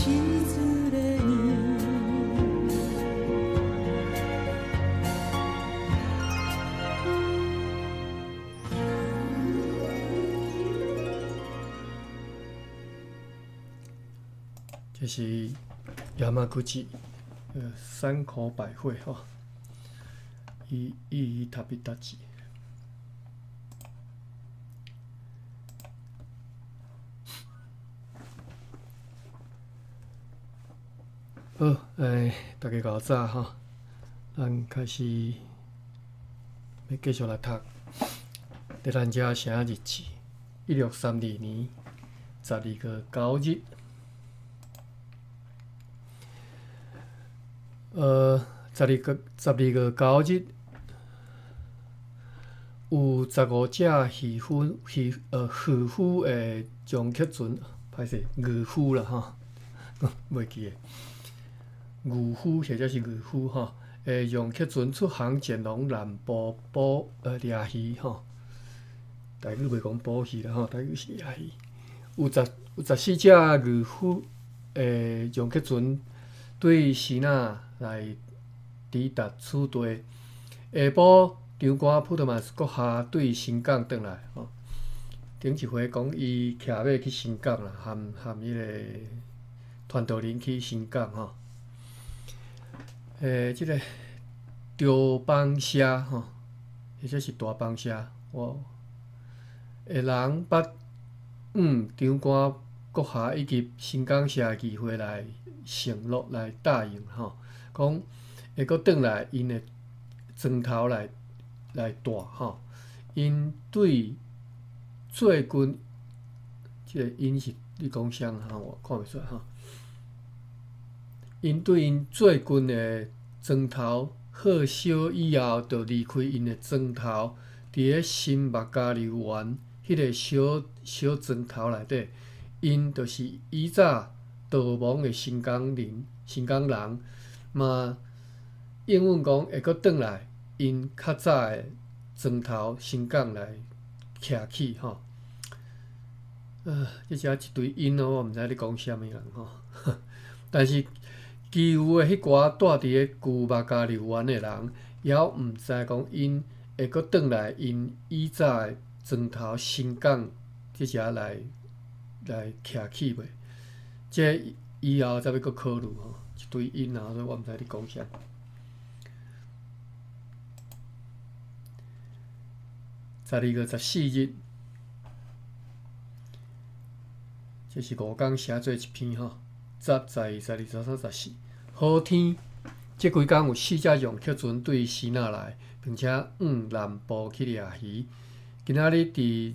連れに。這是山口山口百惠吼，伊伊特別得志。好，大家較早吼，咱開始欲繼續來讀《熱蘭遮城日誌》，1632年12月9日。12月9日，有15隻漁夫的松客船，歹勢，漁夫啦吼，袂記得，漁夫或者是漁夫吼，的松客船出航前往南部捕掠魚吼。台語袂講捕魚啦吼，台語是掠魚。有14隻漁夫的松客船對支那來抵達此地，下晡長官普特曼斯閣下對新港轉來吼。頂一回講伊騎馬去新港啦，含彼個傳道人去新港吼。這個張邦社吼，或者是大邦社，我的人捌長官閣下以及新港社議會來承諾來答應吼，講會閣轉來𪜶的莊頭來住吼。𪜶對最近，這個𪜶是咧講啥吼？我看袂出來吼。𪜶對𪜶最近的莊頭賀銷以後，就離開𪜶的莊頭，佇咧新麥加利園彼個小小莊頭內底，𪜶就是以早逃亡的新港人、新港人嘛，應允講會閣轉來𪜶較早的莊頭新港來徛起吼。這遮一堆𪜶哦，我毋知咧講啥物人吼。但是，其餘的彼寡住佇咧舊麥加利園的人，猶毋知講𪜶會閣轉來𪜶以早的莊頭新港這遮來徛起袂？這以後才欲閣考慮吼，一堆𪜶啊，所以我毋知咧講啥。12月14日，這是5工寫做一篇吼，10、12、12、13、14。好天，這幾工有四隻楊客船對支那來，並且往南部去掠魚。今仔日佇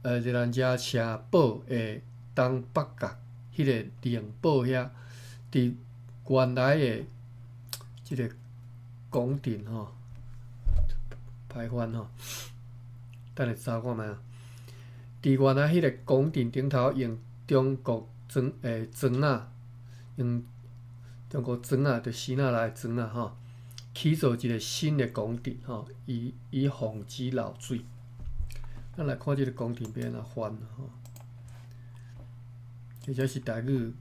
熱蘭遮城堡的東北角，彼個靈堡遐，佇原來的這個宮殿吼，歹翻吼，等下查看覓啊。佇原來彼個宮殿頂頭，用中國磚仔，用中國磚仔，就支那來磚仔吼，起造一個新的宮殿吼，以防止漏水。咱來看這個宮殿欲按怎翻吼，或者是台語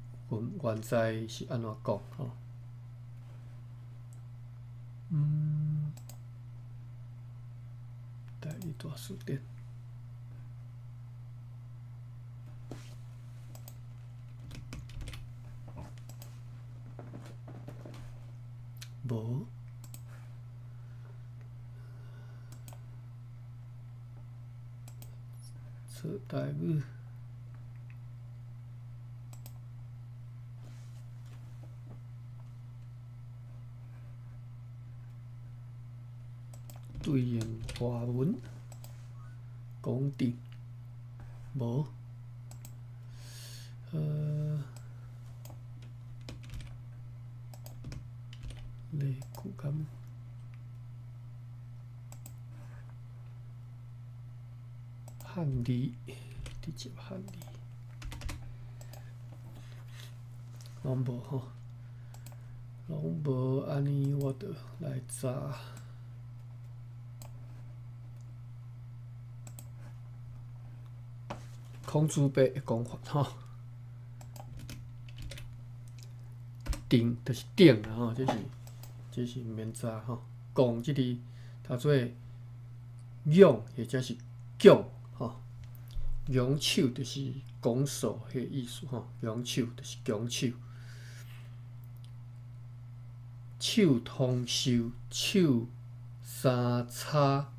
原在是按怎講吼？台語大辭典。無。說台語。對應華文，宮殿，無。例句敢漢字，直接漢字，攏無吼，攏無按呢，我就來查。孔子伯的講法吼。顶就是顶啦吼，這是毋免查吼。摃這字讀做仰或者是囧吼，仰手就是拱手彼个意思吼，仰手就是拱手。手通袖，手三叉，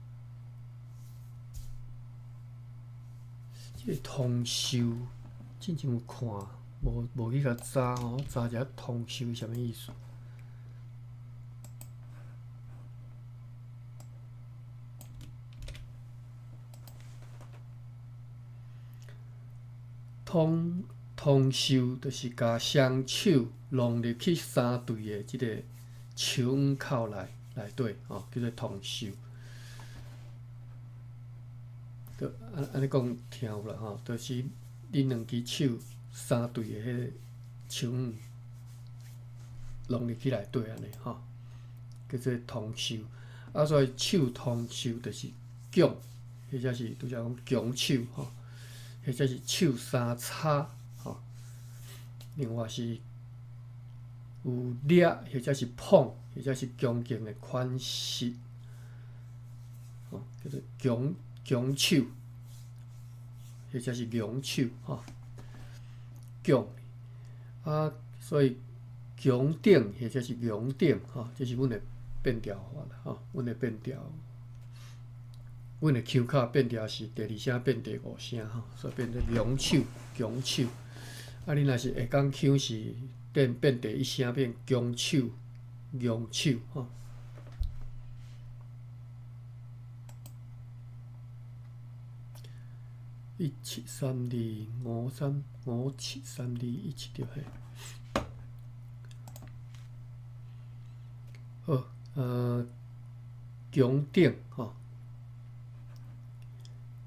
這个通袖之前有看，無去共查吼，查一下通袖是啥物意思？通袖就是共雙手攏入去衫隊的這个手腕口內底吼，叫做通袖。就按呢講聽有啦吼，就是恁兩支手衫隊的彼個手腕攏入去內底按呢吼，叫做通袖。啊，所以手通袖就是囧，或者是拄才講強手吼，或者是手三叉吼。另外是有掠，或者是捧，或者是恭敬的款式，吼，叫做強手，或者是強手吼，強啊，所以強頂或者是強頂吼，這是阮的變調法啦吼，阮的變調，阮的腔口變調是第二聲變第五聲吼，所以變做強手、強手。啊，你若是下港腔是變第一聲變強手、強手吼。173253573217對嘿。好，穹頂吼，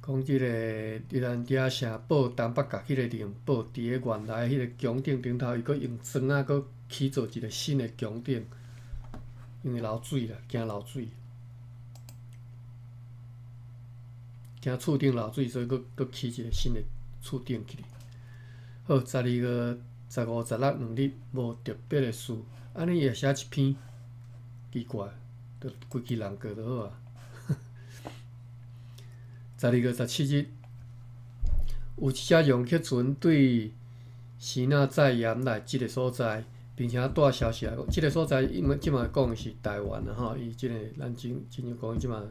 講這個宜蘭嗲城堡東北角彼個靈堡，佇咧原來彼個穹頂頂頭，伊閣用磚仔閣起造一個新的穹頂，因為漏水啦，驚漏水。驚厝頂漏水，所以閣起一個新的厝頂起來。好，12月15、16兩日無特別的事，按呢伊也寫一篇，奇怪，就規氣人過就好啊。12月17日，有一隻楊克船對支那載鹽來這个所在，並且帶消息來講，這个所在因為這馬講的是台灣啦吼，伊這个咱真正講這馬。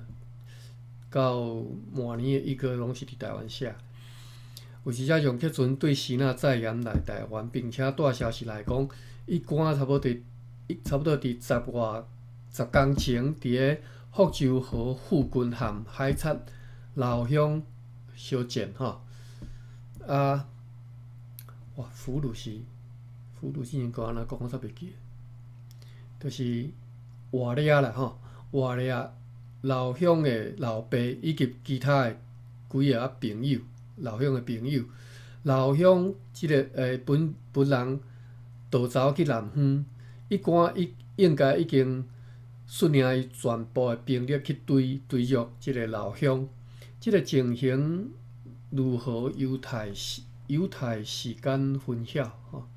到末年的伊個攏是佇台灣寫。有一隻楊克船對支那載鹽來台灣，並且帶消息來講，伊趕差不多佇十外十工前，佇咧福州河附近和海賊老鄉相戰吼。啊，哇，俘虜是俘虜，之前講按怎講，我煞袂記。就是活掠啦吼，活掠。老鄉的老爸以及其他的幾个朋友，老鄉的朋友，老鄉這个本人逃走去南方，伊趕伊應該已經率領伊全部的兵力去追逐這个老鄉。這个情形如何猶太時間分曉吼。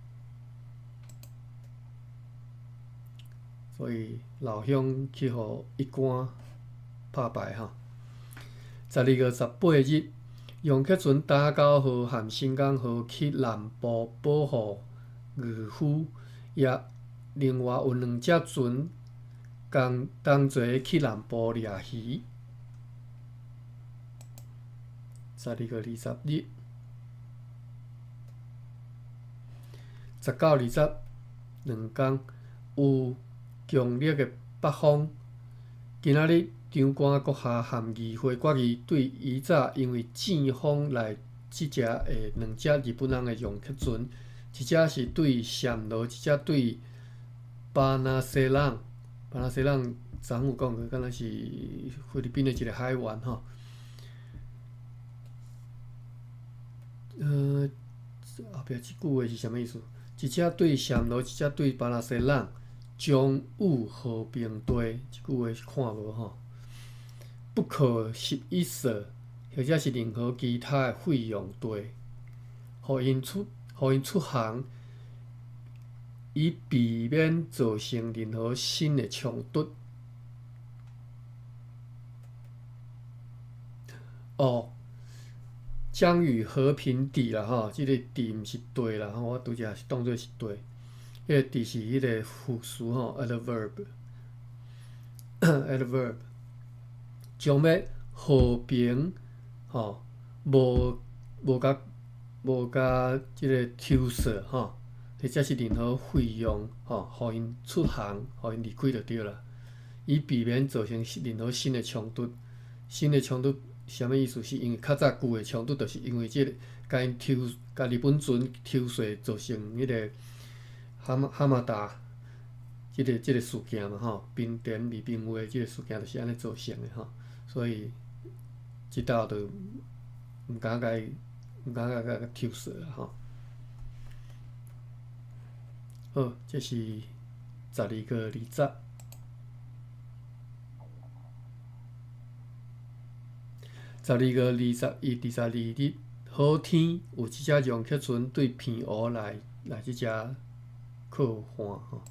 所以老鄉去予一官拍敗吼。12月18日，楊克船打狗號和新港號去南部保護漁夫，也另外有兩隻船同齊去南部掠魚。12月20日，19、20兩工有強烈的北風。今仔日長官閣下和議會決議，對以早因為戰風來這隻的兩隻日本人的楊克船，一隻是對暹羅，一隻對巴拿西朗。巴拿西朗昨昏有講過，敢若是菲律賓的一個海灣吼。後壁這句話是啥物意思？一隻對暹羅，一隻對巴拿西朗，將有和平地，這句話是看無吼。不可11色，或者是任何其他的費用地，予𪜶出航，以避免造成任何新的衝突。哦，將與和平地啦，吼，這個地毋是地啦，吼，我拄才是當做是地，彼個地是彼個副詞吼，adverb，adverb，將欲和平吼，無共這個抽稅吼，或者是任何費用吼，予𪜶出航，予𪜶離開就對啦，以避免造成任何新的衝突，新的衝突。啥物意思？是因為較早舊的衝突，就是因為這個共𪜶抽，共日本船抽稅，造成彼個哈馬達這個事件嘛吼，濱田未平的這個事件就是按呢造成的吼，所以這道就毋敢共共抽稅啦吼。好，這是12月20。12月21、22日，好天有一隻楊克船對澎湖來這隻靠岸吼。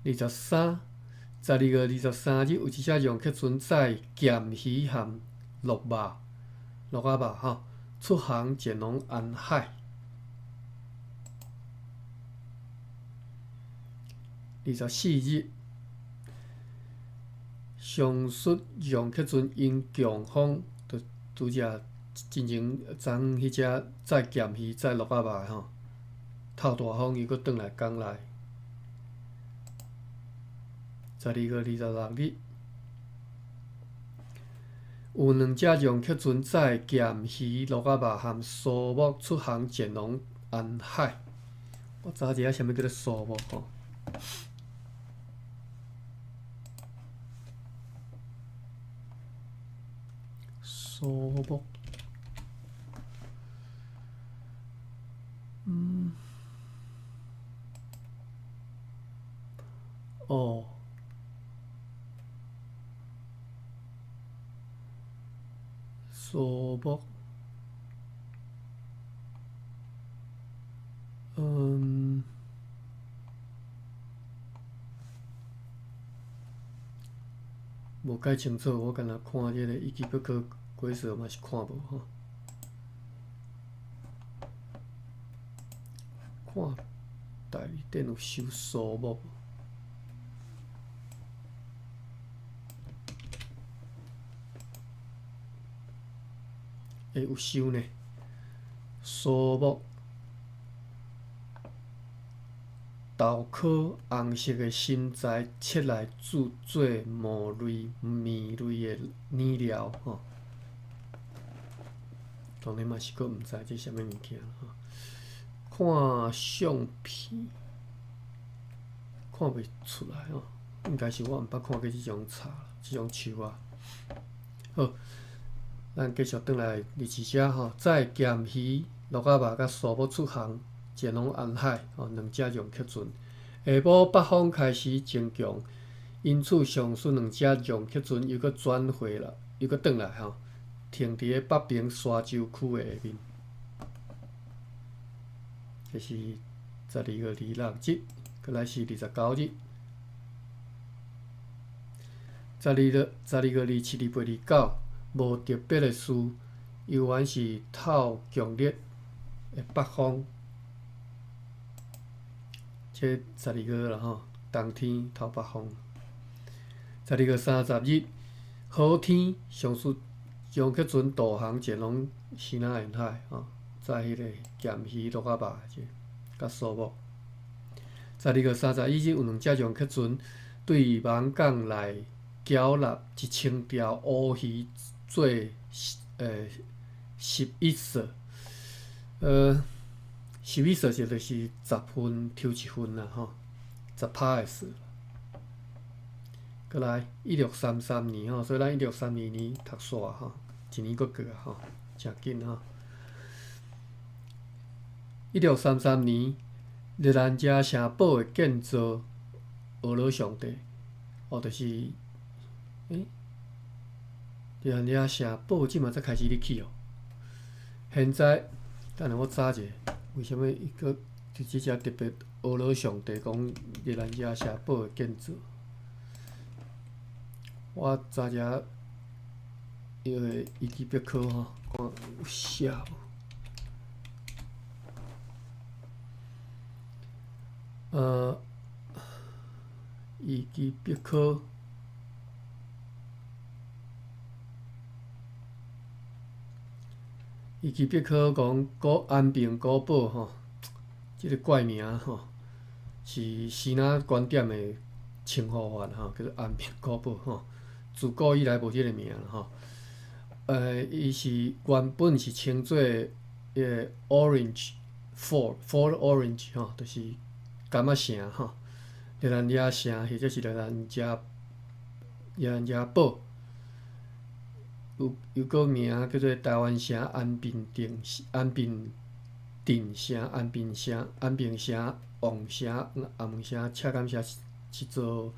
23，12月23日有一隻楊克船載鹹魚和鹿肉吼，出航前往安海。24日。上述楊克船因強風，就拄才進前昨昏彼隻載鹹魚、載鹿仔肉的吼，透大風又閣轉來港內。12月26日，有兩隻楊克船載鹹魚、鹿仔肉和蘇木出航前往安海。我查一下啥物叫做蘇木吼。蘇木，哦，蘇木，無解清楚，我敢若看這個伊基不可鬼說嘛是看無吼，看代理店有收蘇木無？欸，有收呢，蘇木豆科紅色的心材切來煮做麵類的染料吼。當然嘛是閣毋知這啥物物件吼。看相片，看袂出來吼，應該是我毋捌看過這種茶，這種樹啊。好，咱繼續轉來二二隻吼，載鹹魚、鹿仔肉佮蘇木出航。前往安海，吼，兩隻楊克船。下晡北風開始增強，因此上述兩隻楊克船又閣轉回來，又閣轉來吼，停佇咧北爿沙洲區的下面。這是12月26日，閣來是29日。12月27、28、29，無特別的事，猶原是透強烈的北風。這十二月啦吼，冬天透北風。12月30日，好天，上述楊克船導航前往西南沿海吼，載彼個鹹魚、鹿仔肉這佮蘇木。12月31日，有兩隻楊克船對網港來繳納1000條烏魚做11稅，11稅就是10份抽一份啦吼，10%的稅。閣來1633年吼，所以咱1632年讀煞吼，一年閣過啊吼，誠緊吼。1633年，熱蘭遮城堡的建造，俄羅上帝，哦，就是，熱蘭遮城堡這馬才開始咧起哦。現在。等下我查者，為啥物伊閣佇這遮特別呵咾上帝講熱蘭遮城堡的建造？我查者伊個維基百科吼，看有寫無？維基百科，維基百科講古安平古堡吼，這個怪名吼，是支那觀點的稱呼法吼，叫做安平古堡吼。自古以來無這個名吼。伊是原本是稱做彼個 Orange Fort，Fort Orange 吼，就是柑仔城吼，熱蘭遮城或者是熱蘭遮堡，有閣名叫做台灣城、安平鎮、安平鎮城、安平城、安平城、王城、暗門城、赤坎城，是一座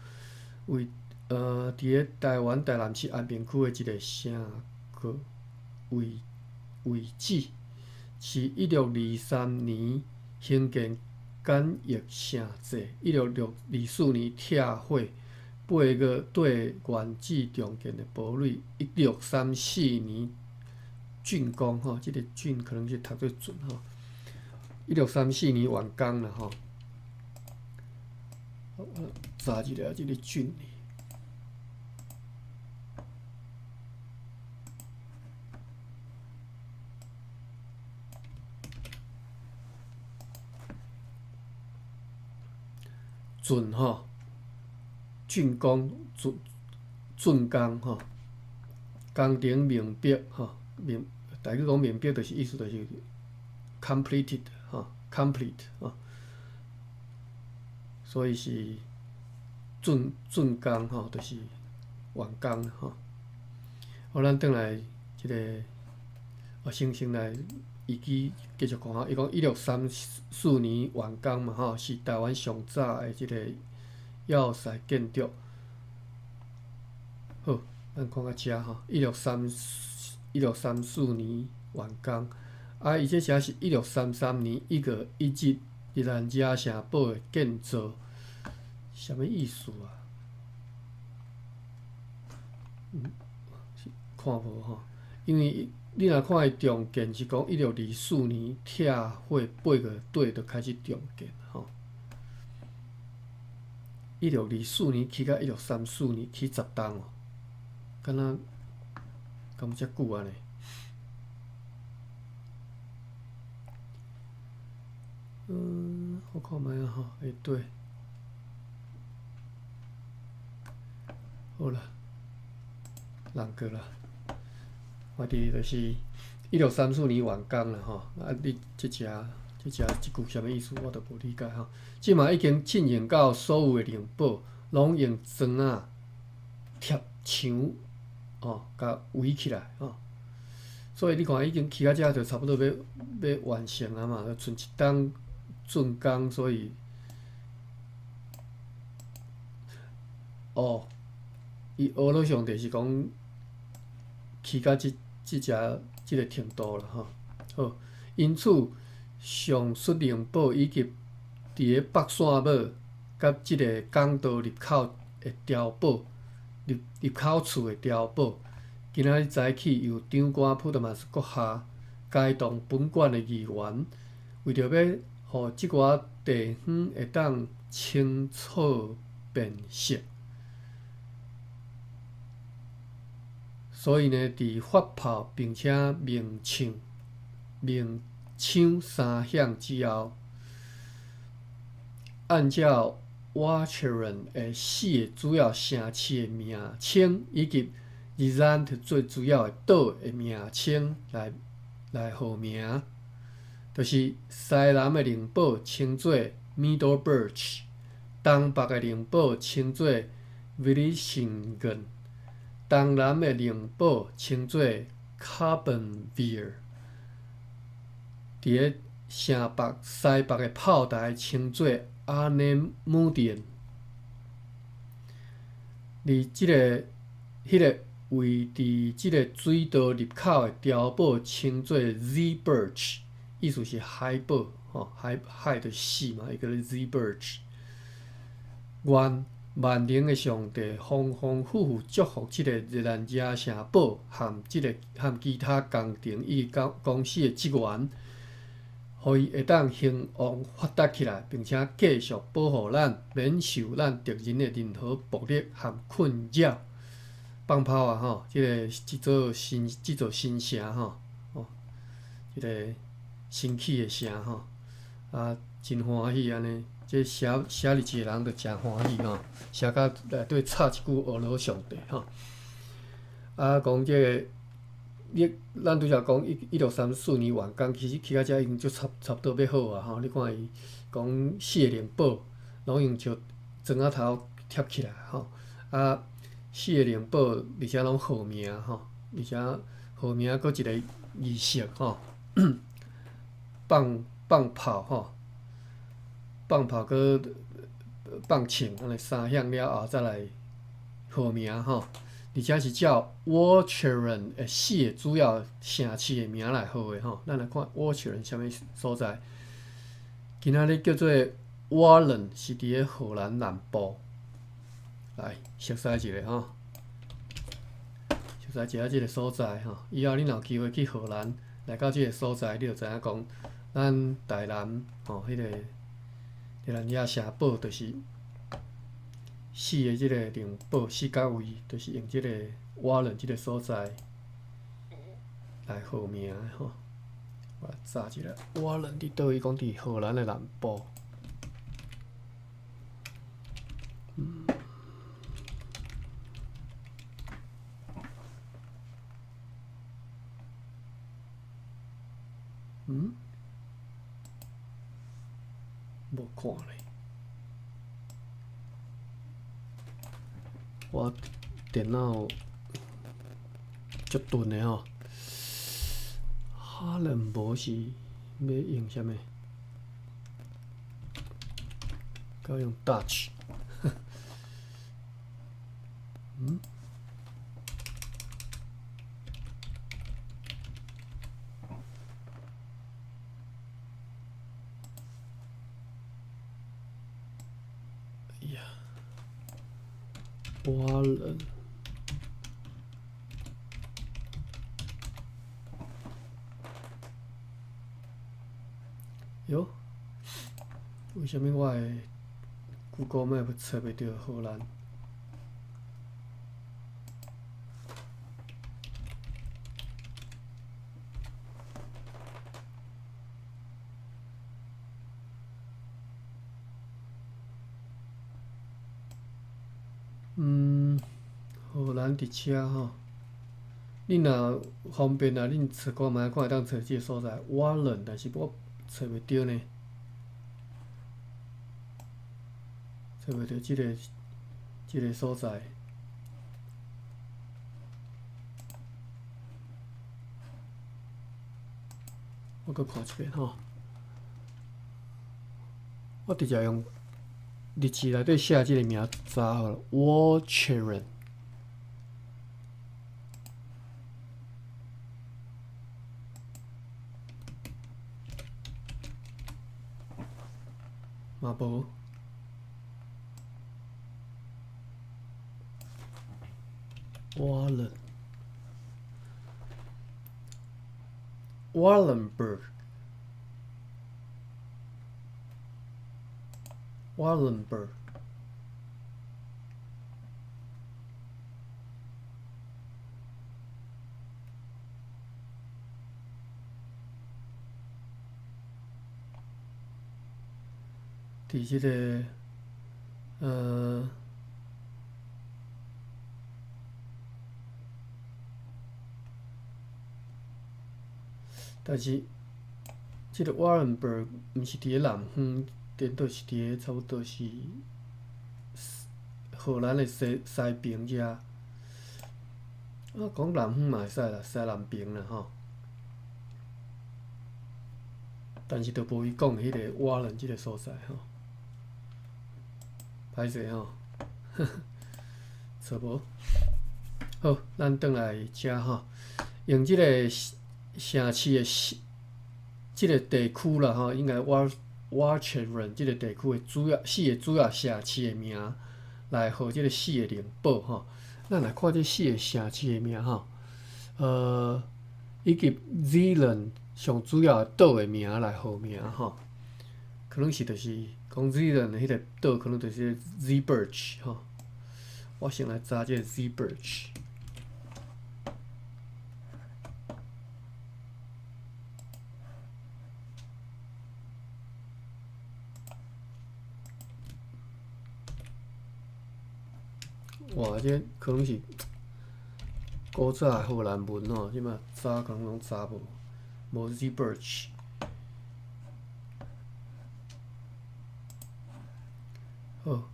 位佇咧台灣台南市安平區的一個城閣位置，是1623年興建簡易城制，1624年拆毀，8月底原址重建的堡壘，1634年竣工吼，這個竣可能是讀做竣吼，1634年完工啦吼。我查一下這個竣。竣吼，竣工，竣工吼，工程明白吼，明，台語講明白就是意思就是 completed 吼，complete 吼，所以是竣工吼，就是完工吼。好，咱轉來這個，我先來維基繼續看吼，伊講1634年完工嘛吼，是台灣上早的這個要塞建築。好，咱看到遮吼，1634年完工，啊，伊這寫是1633年1月1日，熱蘭遮城堡的建造，啥物意思啊？看無吼，因為你若看伊重建是講1624年拆毀8月底就開始重建吼。1624年起到1634年起10冬哦，敢若敢有遮久按呢？我看覓啊吼，會對。好啦，人過啦。我佇就是1634年完工啦吼，啊，你這隻這句啥物意思，我都無理解吼。這馬已經進行到所有的城堡，攏用磚仔貼牆哦，共圍起來吼。所以你看，已經起到遮就差不多欲完成啊嘛，賰一冬竣工，所以哦，伊呵咾上帝是講起到這個程度啦吼。好，因此上述城堡以及佇咧北線堡佮這個港道入口的碉堡，入口處的碉堡，今仔日早起由長官普特曼斯閣下偕同本館的議員，為著欲予這寡地方會當清楚辨識，所以呢，佇發炮並且鳴槍三響之後，按照瓦切倫的四個主要城市的名稱，以及熱蘭最主要的島的名稱來號名，就是西南的城堡稱做 Middleburg，東北的城堡稱做 Vlissingen，東南的城堡稱做 Carbonville。佇咧城北西北的炮台稱做 Arnemuiden。而彼個位佇這個水道入口的碉堡稱做 Zeeburg，意思是海堡吼，海海就是死嘛，伊叫做 Zeeburg。願萬能的上帝豐豐富富祝福這个熱蘭遮城堡和這个和其他工程以及公司的職員，予伊會當興旺發達起來，並且繼續保護咱，免受咱敵人的任何暴力和困擾。放炮啊！吼，這个這座新這座新城吼，哦，這个新起的城吼，啊，真歡喜按呢。這寫寫日誌的人就誠歡喜吼，寫甲內底插一句阿羅上帝吼。啊，講這个，你咱拄才講1634年完工，其實起到遮已經足差不多欲好啊吼。你看伊講四个靈堡，攏用石磚仔頭疊起來吼。啊，四个靈堡，而且攏號名吼，而且號名閣一个儀式吼，放放炮吼。放炮閣放槍，按呢三響了後，再來號名吼，而且是照 Walcheren 的四个主要城市的名來號的吼。咱來看 Walcheren 啥物所在？今仔日叫做瓦倫，是佇咧荷蘭南部。來熟悉一下吼，熟悉一下這个所在吼。以後你若有機會去荷蘭，來到這个所在，你就知影講，咱台南吼，彼个。熱蘭遮城堡就是四个這个靈堡四角位，就是用這个瓦倫這个所在來號名的吼。我來查一下，瓦倫佇佗位？講佇荷蘭的南部。嗯。嗯？無看咧，我電腦足鈍的吼，哈倫無是欲用啥物？閣用 Dutch，嗯？哎呀，瓦倫，喲，為啥物我的 Google Map 揣袂著荷蘭？嗯，荷蘭佇遮吼，恁若方便啊，恁揣看覓，看會當揣這个所在。瓦倫，但是我揣袂著呢，揣袂著這个所在。我閣看一遍吼，我直接用日誌內底寫這个名查好了，Walcheren。嘛無。瓦倫，Wallenberg，Wallenberg。佇這个，但是這个 Wallenberg 毋是佇咧南方，顛倒是佇咧差不多是荷蘭的西西邊遮。啊，講南方嘛會使啦，西南邊啦吼。但是就無伊講的彼个瓦倫這个所在吼。歹勢吼，揣無。好，咱轉來遮吼，用這个城市的這个地區啦吼，應該 Walcheren 這个地區的主要四个主要城市的名來號這个四个靈堡吼。咱來看這四个城市的名吼，以及 Zeeland 上主要的島的名來號名吼。可能是就是講 Zeeland 的彼个島，可能就是 Zeeburg 吼。我先來查這个 Zeeburg。哇，這可能是古早的荷蘭文吼，這馬查可能攏查無，無 Zeeburg。好，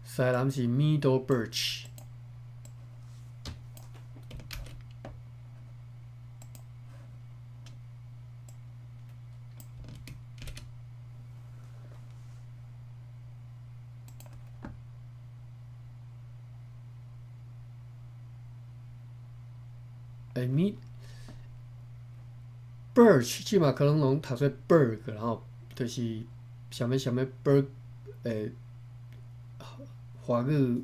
西南是 Middelburg。Mid Burg 這馬可能攏讀做 Berg，然後就是啥物啥物 Berg，華語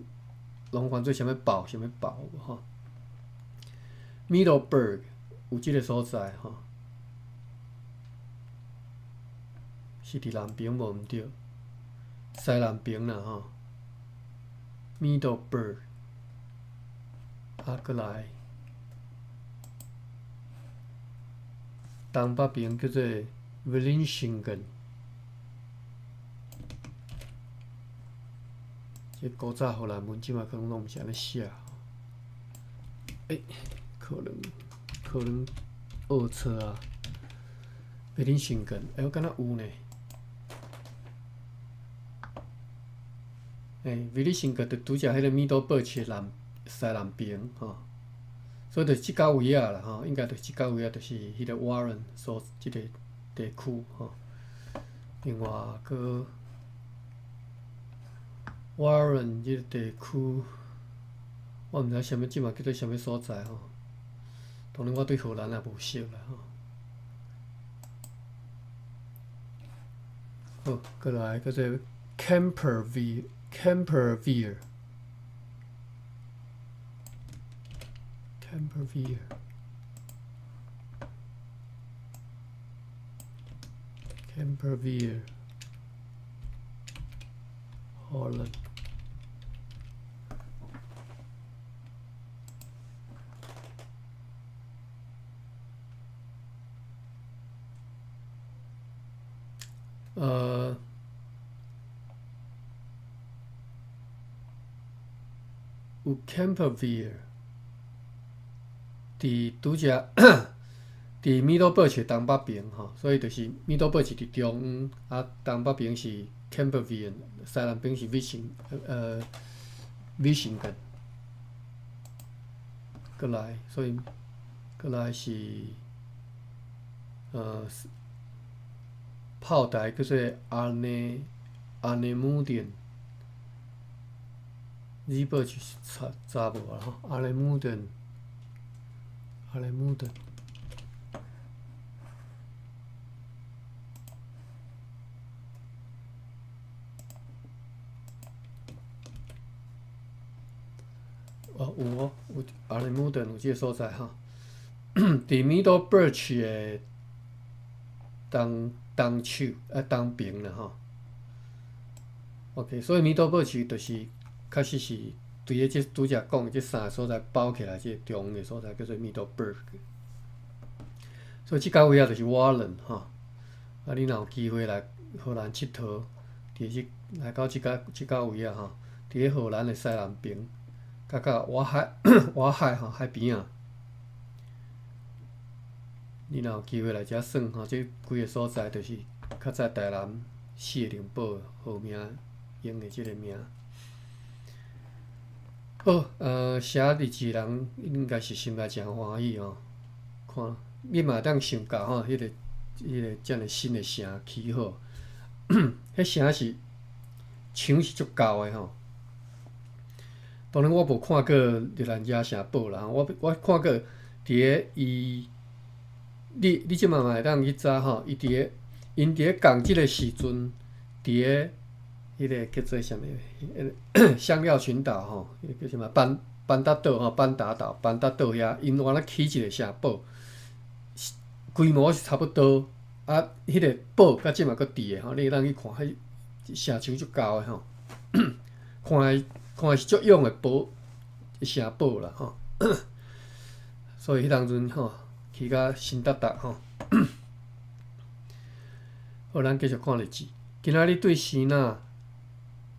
攏翻做啥物堡，啥物堡吼。Middelburg 有這个所在吼，是佇南爿無毋對，西南爿啦吼。Middelburg，啊，閣來。東北爿叫做 Vlissingen，這古早荷蘭文這馬可能攏毋是按呢寫。可能學錯啊。Vlissingen，我敢若有呢。Vlissingen 就拄則彼个 Middelburg 的南西南爿吼。所以就這到位仔啦吼，應該就這到位仔，就是彼个 Walcheren 所這个地區吼。另外，閣 Walcheren 這个地區，我毋知啥物，這馬叫做啥物所在吼。當然，我對荷蘭也無熟啦吼。好，閣來叫做 Camperville，Camperville，Camperville，Holland。有 Camperville。佇拄則佇 Middelburg 的東北爿吼，所以就是 Middelburg 佇中央，啊東北爿是 Camperville，西南爿是 Vlissingen。閣來，所以閣來是炮台叫做 Arnemuiden，Zeeburg 是查查無啊吼，Arnemuiden。Arnemuiden。哦，有哦，有 Arnemuiden 有這个所在吼。佇 Middelburg 的東東手啊東爿啦吼。OK，所以 Middelburg 就是確實是對個這拄則講的這三个所在包起來，這个中央的所在叫做 Middelburg。所以這到位仔就是 Walcheren 吼。啊，你若有機會來荷蘭𨑨迌，佇這來到這個這到位仔吼，佇咧荷蘭的西南爿，佮佮外海外海吼海邊仔。你若有機會來遮耍吼，這幾个所在就是較早台南四个靈堡號名用的這个名。好，寫日誌人應該是心內誠歡喜吼。看，你嘛會當想到吼，彼个遮爾新的城起好，彼城是牆是足厚的吼。當然我無看過熱蘭遮城堡啦，我看過佇咧伊你這馬嘛會當去查吼，伊佇咧𪜶佇咧仝這个時陣，佇咧彼个叫做啥物？彼个香料群島吼，彼个叫啥物？班達島吼，班達島、班達島遐，𪜶原來起一个城堡，規模是差不多。啊，彼个堡到這馬閣佇的吼，你會當去看，彼城牆足厚的吼，看看是足勇的堡城堡啦吼。所以彼當陣吼，起甲神達達吼。好，咱繼續看日子。今仔日對支那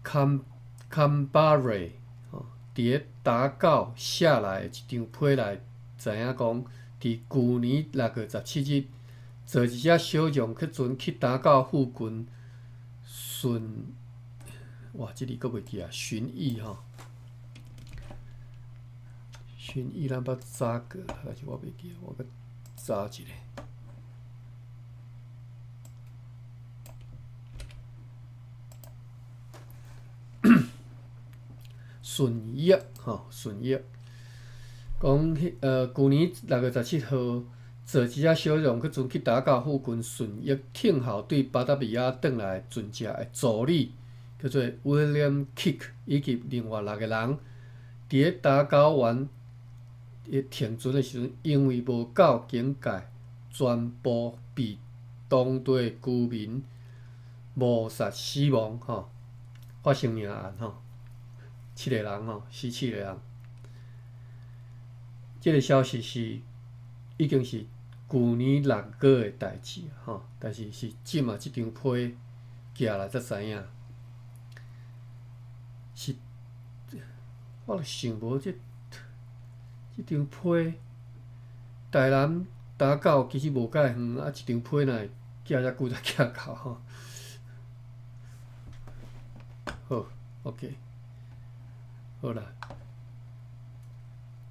坎巴瑞吼，佇咧打狗寫來的一張批內，知影講，佇舊年6月17日，坐一隻小浪客船去打狗附近順，哇，這字閣袂記啊，巡弋吼，巡弋咱捌查過，但是我袂記，我閣查一下。順益吼，順益，講彼舊年6月17號，坐一隻小浪客船去打狗附近順益聽候對巴達維亞轉來船隻的助理，叫做 William Kick，以及另外六個人，佇咧打狗灣停船的時陣，因為無夠警戒，全部被當地居民謀殺死亡吼，發生命案吼。七個人吼，死七個人。這個消息是已經是舊年6月的代誌吼，但是是這馬這張批寄來才知影。是，我就想無這張批，台南打狗其實無介遠，啊，一張批若會寄遮久才寄到吼。好，OK。好啦，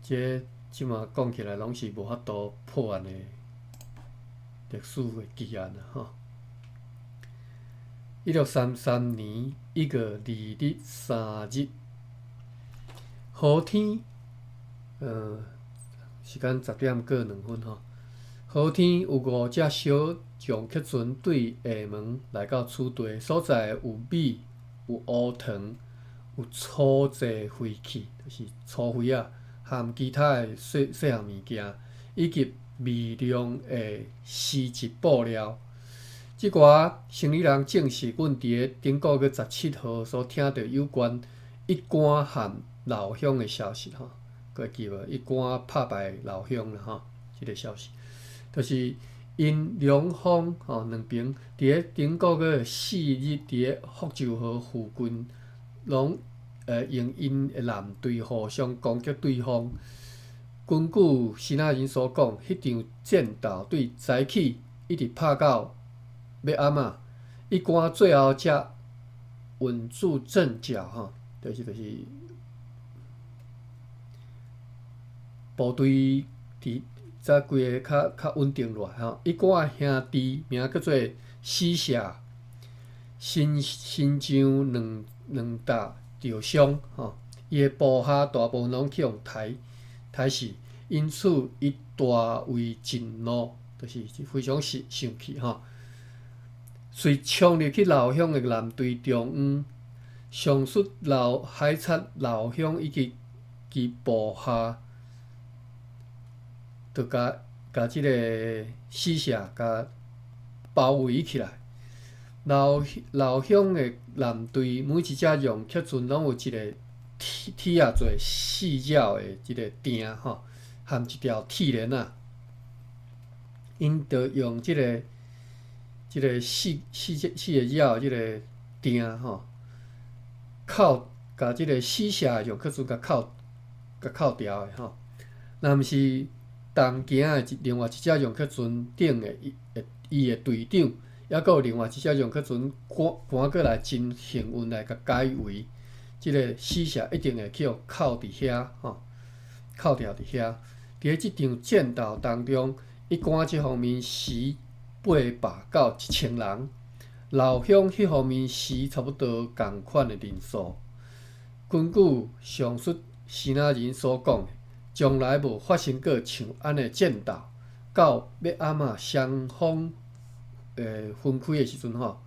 這這馬講起來攏是無法度破案的歷史的奇案啊！吼，1633年1月2日、3日，雨天，時間10點過2分吼。雨天有五隻小浪客船對廈門來到此地所在，有米、有烏糖、有粗製廢氣，就是粗廢仔，含其他的細細項物件，以及微量的絲質布料。這寡生理人證實，阮佇咧頂個月17號所聽著有關一竿和老鄉的消息吼，閣會記無？一竿拍敗老鄉啦吼，這個消息，就是𪜶兩方吼兩邊佇咧頂個月4日佇咧福州河附近，攏用𪜶的艦隊互相攻擊對方。根據支那人所講，彼場戰鬥對早起一直拍到欲暗仔，一竿最後才穩住陣腳吼，就是部隊佇才規个較較穩定落來吼。一竿兄弟名叫做死舍，身身上兩兩搭著傷吼，伊的部下大部分攏去予刣刣死，因此伊大為震怒，就是非常生生氣吼。隨衝入去老鄉的艦隊中央，上述老海賊老鄉以及其部下，就共共這个死舍共包圍起來。老老鄉的艦隊每一隻浪客船攏有一个鐵鐵仔做四角的這个碇吼，含一條鐵鏈仔，𪜶就用這个這个四四隻四个角這个碇吼，扣共這个死舍的浪客船共扣共扣牢的吼。若毋是同行的另外一隻浪客船頂的伊的伊的隊長，猶閣有另外一隻浪客船趕趕過來，真幸運來共解圍。這个死舍一定會去予扣佇遐吼，扣牢佇遐。佇咧這場戰鬥當中，一竿這方面死800到1000人，老鄉彼方面死差不多仝款的人數。根據上述支那人所講的，從來無發生過像按呢戰鬥，到欲按怎雙方分開的時陣吼，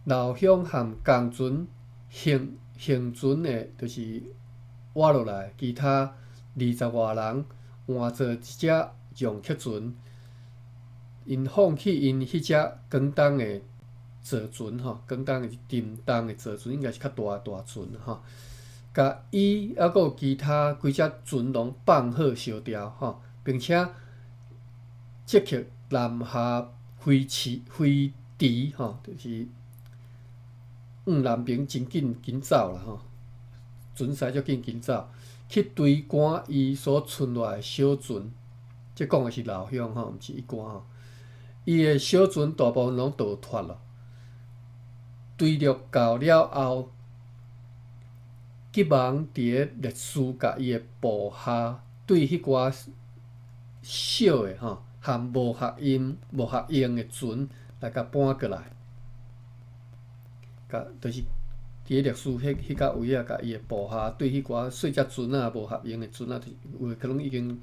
老鄉和仝船行行船的，就是活落來，其他20外人換做一隻讓客船，𪜶放棄𪜶彼隻廣東的造船吼，廣東的沉重的造船，應該是較大的大船吼。共伊猶閣有其他幾隻船攏放火燒掉吼，並且即刻南下飛馳飛馳吼，就是往南邊真緊緊走啦吼，船駛足緊緊走，去追趕伊所賰落來的小船。這講的是老鄉吼，毋是一貫吼。伊的小船大部分攏逃脫咯，追著到了後，急忙佇咧列斯共伊的部下對彼寡小的吼和無合用、無合用的船來共搬過來，共就是佇咧列斯彼彼個位啊，共伊的部下對彼寡細隻船啊、無合用的船啊，有的可能已經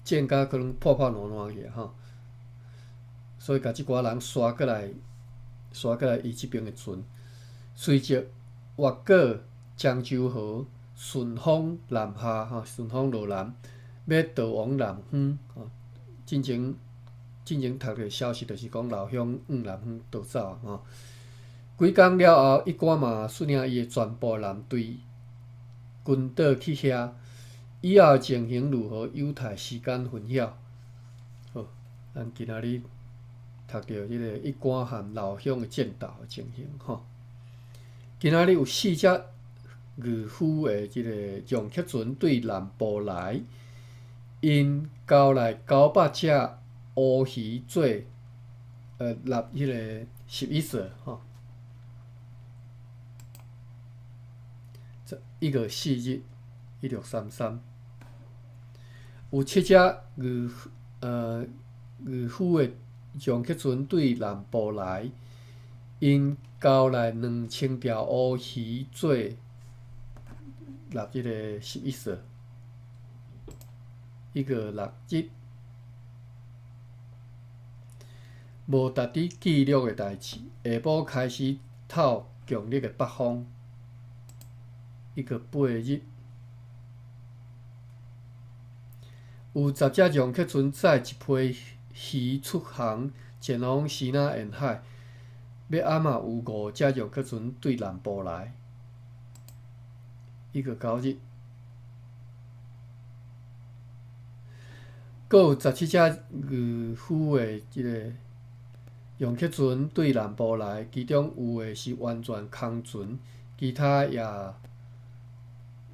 戰甲可能破破爛爛去啊吼，所以共這寡人徙過來，徙過來伊這邊的船，隨即越過漳州河，順風南下吼，順風落南，欲逃往南方吼。進前讀著消息，就是講老鄉往南方逃走吼。幾工了後，一貫嘛率領伊的全部艦隊軍隊去遐。以後情形如何，有待時間分曉。好，咱今仔日讀著這个一貫和老鄉的戰鬥的情形吼。今仔日有四隻漁夫的這个讓客船對南部來，𪜶交來900隻烏魚做納彼个11色吼。1月4日，1633，有七隻漁夫的讓客船對南部來，𪜶交來2000條烏魚做納這个11色。1月6日，無值得記錄的代誌。下晡開始透強烈的北風。1月8日，有10隻讓客船載一批魚出航，前往西南沿海。欲按怎有五隻讓客船對南部來。1月9日，閣有17隻漁夫的這个讓客船對南部來，其中有的是完全空船，其他也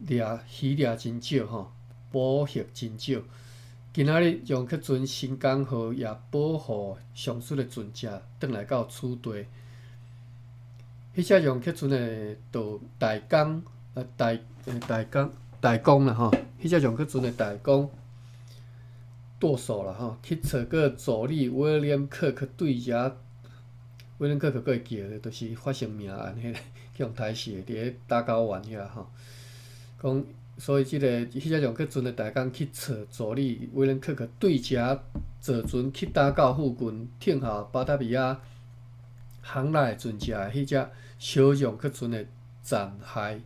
掠魚掠真少吼，捕獲真少。今仔日讓客船新港號也保護上述的船隻轉來到此地。彼隻讓客船的導大工啊大大工大工啦吼，彼隻讓客船的大工舵手啦吼，去揣過助理威廉克克對遮威廉克克閣會記得，就是發生命案彼个去予刣死的，佇咧打狗灣遐吼。講，所以這个彼隻讓客船的大工去揣助理威廉克克對遮坐船去打到附近，停候巴達維亞航來的船隻的彼隻小讓客船的殘骸。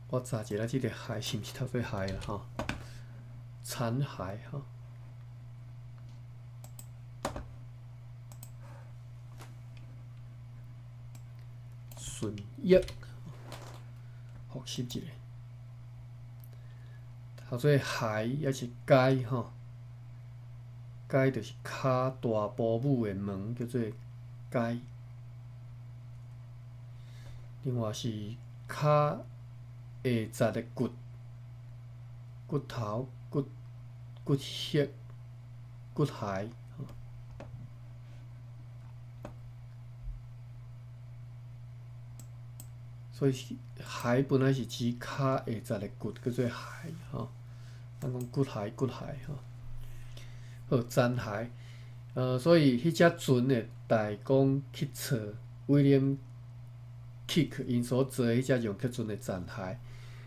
我查一下，這个骸是毋是讀做骸啦吼？殘骸吼。順益，複習一下，讀做骸抑是骸吼？骸就是跤大埔母的門，叫做骸。另外是跤下節的骨、骨頭、骨骨骼、骨骸。所以骸本來是指跤下節的骨，叫做骸吼。咱講骨骸、骨骸吼。好，殘骸。所以彼隻船的大工去揣威廉克克𪜶所坐彼隻讓客船的殘骸。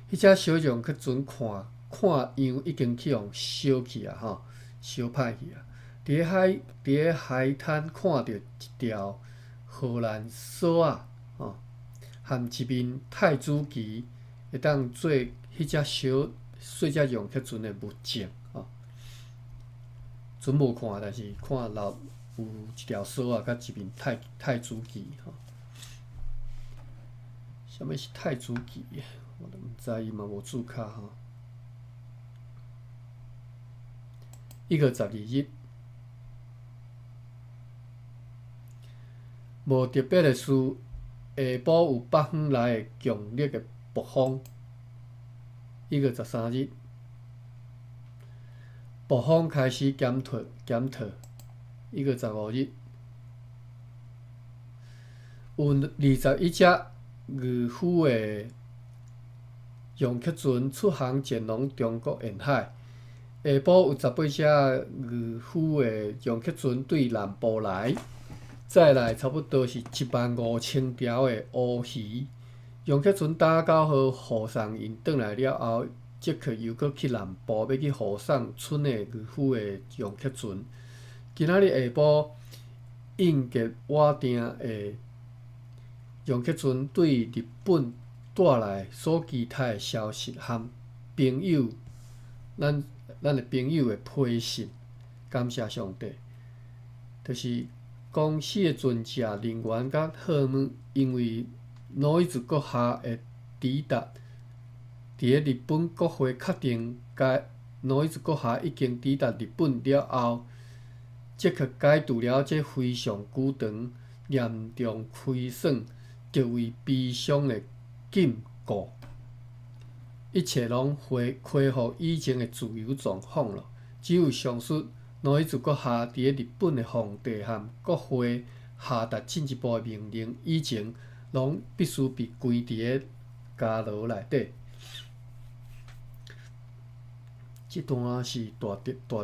彼隻小讓客船看看樣已經去予燒去啊吼，燒歹去啊。佇咧海灘看著一條荷蘭索仔吼，含一面太子旗，會當做彼隻小細隻楊克船的物證吼。船無看，但是看老有一條索仔，佮一面太子旗吼。啥物是太子旗？我都毋知，伊嘛無註卡吼。1月12日，無特別的事，下晡有北方來的強烈的暴風。1月13日，暴風開始減退，減退。1月15日，有21隻漁夫的楊克船出航前往中國沿海。下晡有18隻漁夫的楊克船對南部來，載來差不多是1萬5千條的烏魚。楊克船打九號護送𪜶轉來了後，即刻又閣去南部，欲去護送賰的漁夫的楊克船。今仔日下晡應急倚定的楊克船對日本帶來所期待的消息和朋友，咱的朋友的批信，感謝上帝，就是公司的船隻人員佮貨物，因為奴伊茲閣下的抵達，佇咧日本國會確定該奴伊茲閣下已經抵達日本了後，即刻解除了這非常久長、嚴重虧損、極為悲傷的禁錮，一切攏恢復以前的自由狀況囉。只有上述奴伊茲閣下佇咧日本的皇帝和國會下達進一步的命令以前，攏必須被關佇咧監牢內底。這段是大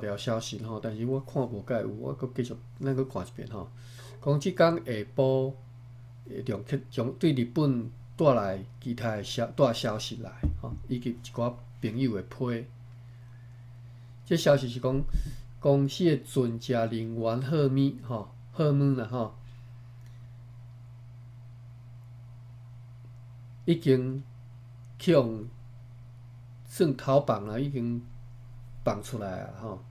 條消息吼，但是我看無蓋有，我閣繼續，咱閣看一遍吼。講這工下晡，楊克將對日本帶來其他的帶消息來吼，以及一寡朋友的批。這消息是講公司的船隻人員貨物吼，貨物啦吼，已經去予算逃放啦，已經放出來啊吼，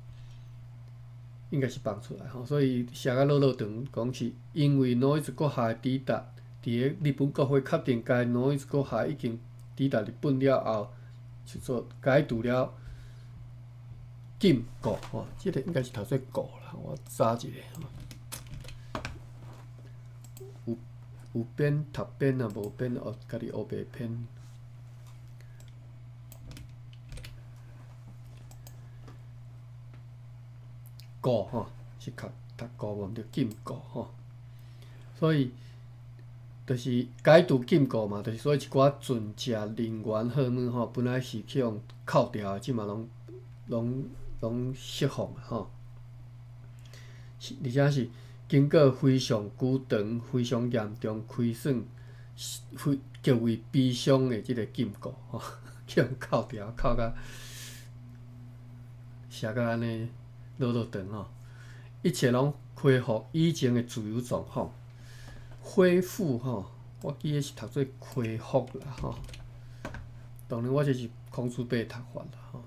應該是放出來吼，所以寫甲落落長，講是因為奴伊茲閣下抵達，佇咧日本國會確定該奴伊茲閣下已經抵達日本了後，就做解除了禁錮吼，這個應該是讀做錮啦，我查一下吼。有編讀編啊，無編哦，家己烏白編。錮吼是讀錮無毋對，禁錮吼，所以就是解除禁錮嘛，就是所以一寡船隻人員貨物吼，本來是去予扣掉的，這馬攏釋放吼。而且是經過非常久長、非常嚴重虧損、非極為悲傷的這個禁錮吼，去予扣掉，扣甲寫甲按呢。落落長吼，一切攏恢復以前的自由狀況，恢復吼，我記得是讀做恢復啦吼。當然，我這是孔子伯讀法啦吼。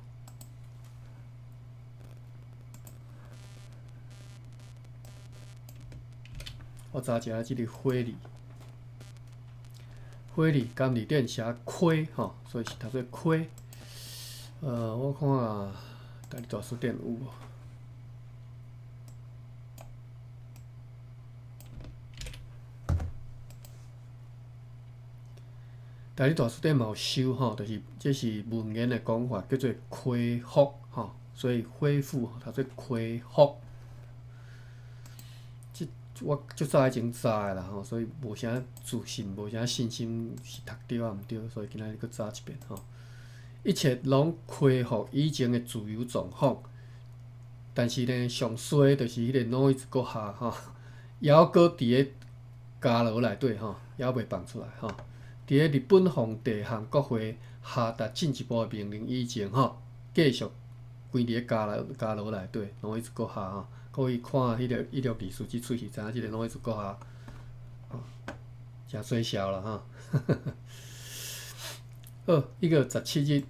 我查一下這個火字，火字含字典寫虧吼，所以是讀做虧。我看啊，台語大辭典有無？台語大辭典嘛有收吼，就是這是文言的講法，叫做恢復吼，所以恢復讀做恢復。這我足早以前查的啦吼，所以無啥自信，無啥信心是讀對抑毋對，所以今仔日閣查一遍吼。一切攏恢復以前的自由狀況，但是呢，上衰就是彼個奴伊茲閣下吼，猶閣佇咧監牢內底吼，猶未放出來吼。佇咧日本皇帝和國會下達進一步的命令以前，吼，繼續關佇咧監牢監牢內底，奴伊茲閣下吼。各位看彼个伊錄歷史這齣戲，知影這個奴伊茲閣下，吼，誠水痟啦吼。好，伊個17日。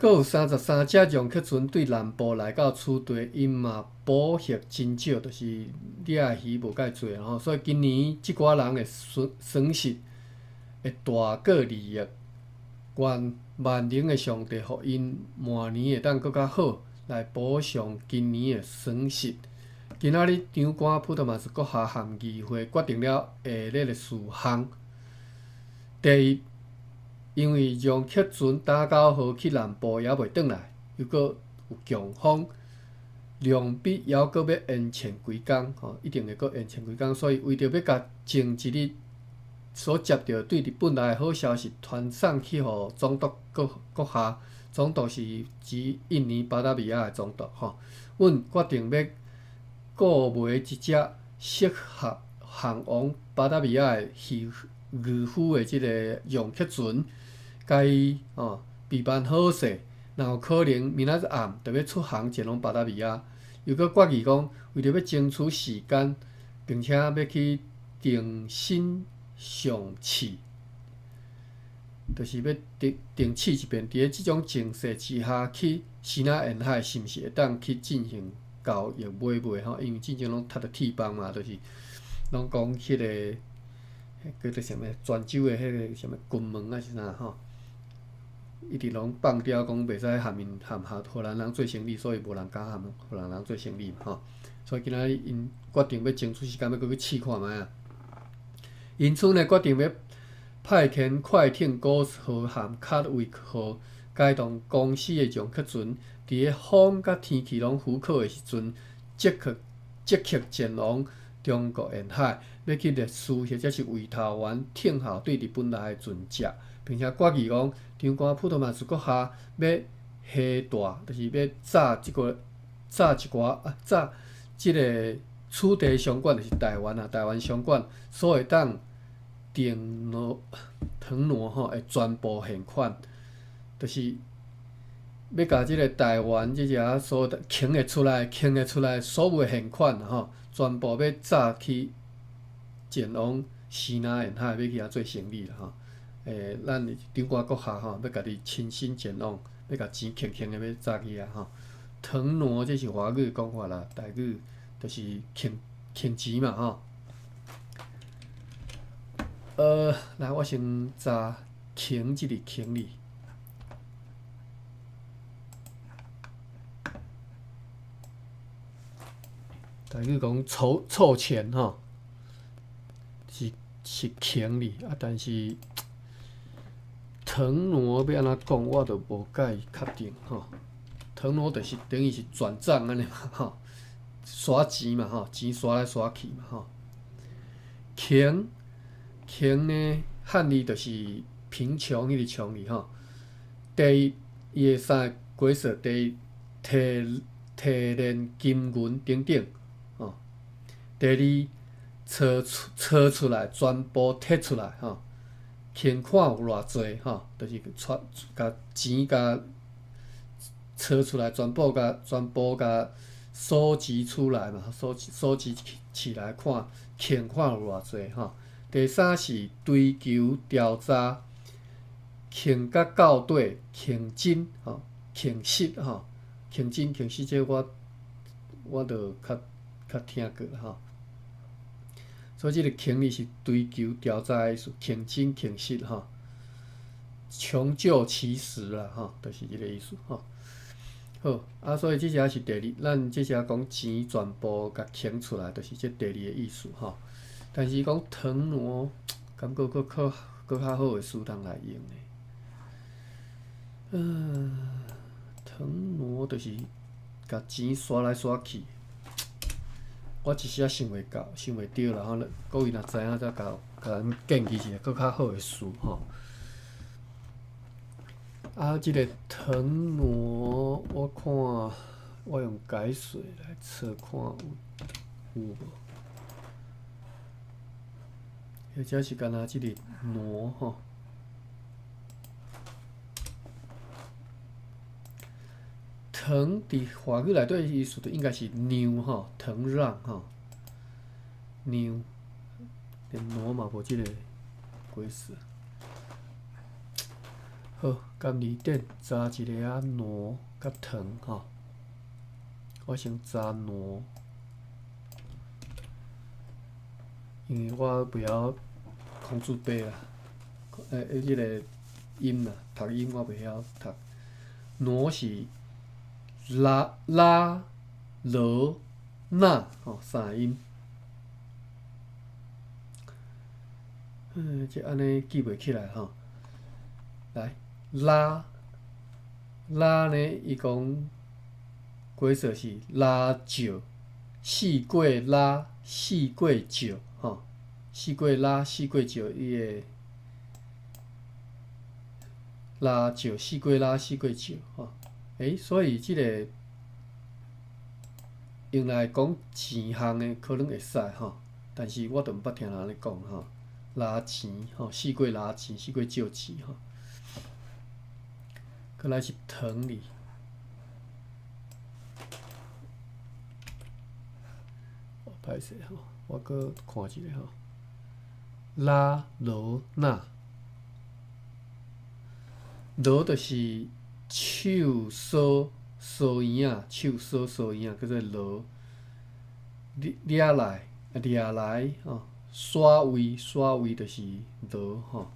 閣有33隻讓客船對南部來到此地，𪜶嘛捕獲真少，就是掠魚無介濟吼。所以今年這寡人的損損失會大過利益。願萬能的上帝予𪜶明年會當閣較好，來補償今年的損失。今仔日長官普特馬斯閣下和議會決定了下列的事項：第一，因為讓客船打9號去南部猶未轉來，又閣有強風，量筆猶閣欲延遲幾工，吼，一定會閣延遲幾工，所以為著欲共前一日所接著對日本來的好消息傳送去予總督閣閣下，總督是指印尼巴達維亞的總督，吼，阮決定欲購買一隻適合航往巴達維亞的漁漁夫的這个讓客船。共伊哦備辦好勢，若有可能，明仔暗就欲出航前往巴達維亞。又閣決議講，為著欲爭取時間，並且欲去重新上試，就是欲定定試一遍，佇咧這種情勢之下去西南沿海，是毋是會當去進行交易買賣吼？因為進前攏踢著鐵板嘛，就是攏講彼个叫做啥物泉州的彼个啥物金門啊是啥吼？一直攏放刁講袂使含𪜶含荷荷蘭人做生意，所以無人敢含荷蘭人做生意嘛吼。所以今仔日𪜶決定欲爭取時間，欲閣去試看覓仔。因此呢，決定欲派遣快艇高斯號和卡維克號，該棟公司的讓客船，佇咧風佮天氣攏許可的時陣，即刻即刻前往中國沿海，欲去勒斯或者是委託員聽候對日本來的船隻。並且決議講，長官普特馬斯閣下欲下大，就是欲紮這个紮一寡啊，紮這个此地商館，就是台灣啊，台灣商館所會當騰挪騰挪吼的全部現款，就是欲共這个台灣這遮所囥會出來、囥會出來所有的現款吼，全部欲紮去前往西南沿海，欲去遐做生意啦吼。咱長官閣下吼，欲家己親身前往，欲共錢輕輕的欲紮去啊吼。騰挪這是華語講法啦，台語就是囥囥錢嘛吼。來，我先查囥這个囥字。台語講湊湊錢吼，是是囥字啊，但是。騰挪欲按怎講，我就無介確定吼。騰挪就是等於是轉帳按呢嘛吼，刷錢嘛吼，錢刷來刷去嘛吼。窮窮呢，漢字就是貧窮彼个窮字吼。第一，伊的三个解釋，第一，提提煉金銀等等吼。第二，撮出撮出來，全部提出來吼。欠款有偌濟吼，就是揣共錢共撮出來，全部共全部共收集出來嘛，收收集起起來看欠款有偌濟吼。第三是追求調查，欠甲到底，欠真吼，欠實吼，欠真欠實這我我著較較聽過吼。所以這个囥字是追求調查的意思，囥真囥實吼，窮究其實啦吼，就是這个意思吼。好，啊，所以這遮是第二，咱這遮講錢全部共囥出來，就是這第二个意思吼。但是講騰挪，感覺閣較閣較好的詞通來用呢。騰挪就是共錢刷來刷去。我一時仔想袂到，想袂著啦吼。各位若知影，才共共咱建議一个閣較好的詞吼。啊，這个騰挪，我看我用解說來查看有有無？或者是敢若這个挪吼。騰佇華語內底意思就應該是讓吼，騰讓吼，讓，連挪嘛無這个解釋。好，佇字典查一下啊，挪佮騰吼，我先查挪，因為我袂曉孔子八啦，這个音啦，讀音我袂曉讀。挪是拉、拉、羅、那，吼，三个音。這按呢記袂起來吼。來，拉，拉呢？伊講解說是拉石，四過拉，四過石，吼，四過拉，四過石，伊的拉石，四過拉，四過石，吼。所以這个用來講錢項的可能會使吼，但是我就毋捌聽人按呢講吼，拉錢吼，四過拉錢，四過借錢吼。閣來是騰字，歹勢吼，我閣看一下吼，拉、羅、那，羅就是手挲挲嬰仔，手挲挲嬰仔叫做羅，掠來掠來吼，徙位徙位就是羅吼，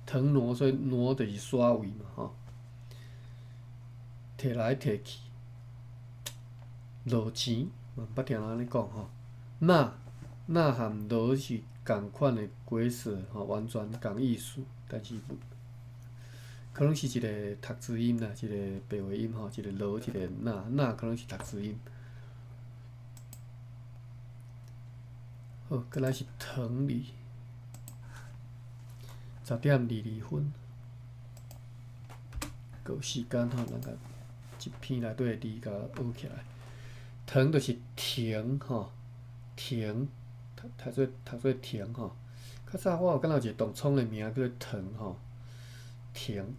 騰挪所以挪就是徙位嘛吼，提來提去，落錢嘛毋捌聽人按呢講吼，那那和羅是仝款的解釋吼，完全仝意思，但是可能是一个讀字音啦，一个白話音吼，一个羅，一個那，那可能是讀字音。好，閣來是騰字，10點22分，閣有時間吼，咱共一篇內底的字共學起來。騰就是停吼，停，讀做停吼。較早我有感覺有一個凍倉的名叫做騰吼，停。